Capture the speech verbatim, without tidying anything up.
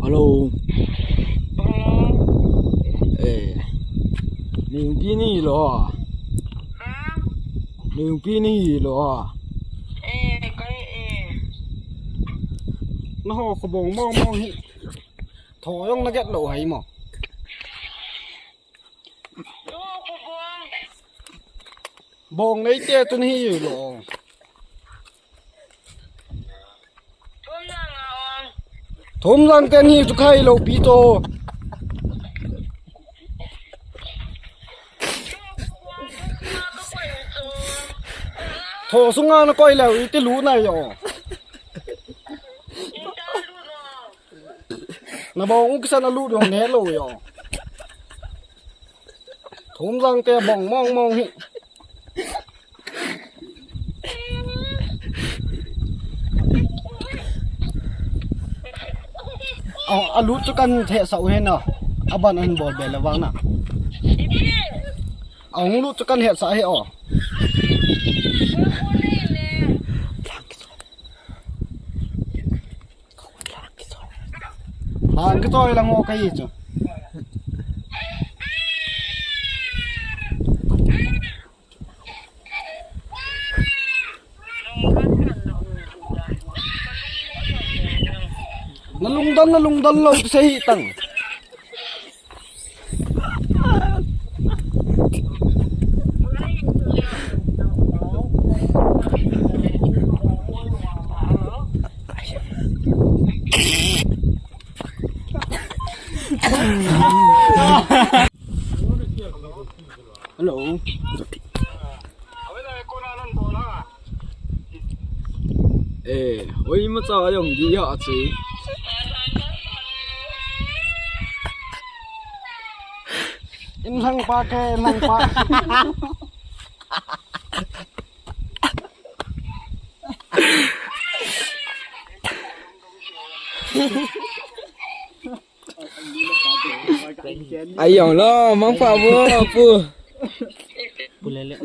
Hello. Hello. Eh. Ningpi ni lo. Ha? Ningpi ni lo. Eh, kai eh. Naho kho bong mong mong hi. Tho jong na get lo hai mo. Bong nei te tun hi lo. Thum lang ten hi chu khai lo pi to. Tho sunga na koi leu iti lu na yo. Na bong u kisan a lut jong ne lo yo. Thum jang te bong mong mong hi. A, a lut chu kan hetsah u he na. A ban an bol be le vang na. A hung lut chu kan hetsah he o. Lang kichoi lang o kai chu. Na lungdon, na lungdon lo sei tang. Hello. Eh, oi, imacha jong di ya che. Inlhang pa ke, inlhang pa. Ai jong lo, mangpha vo, pu. Pu Lele.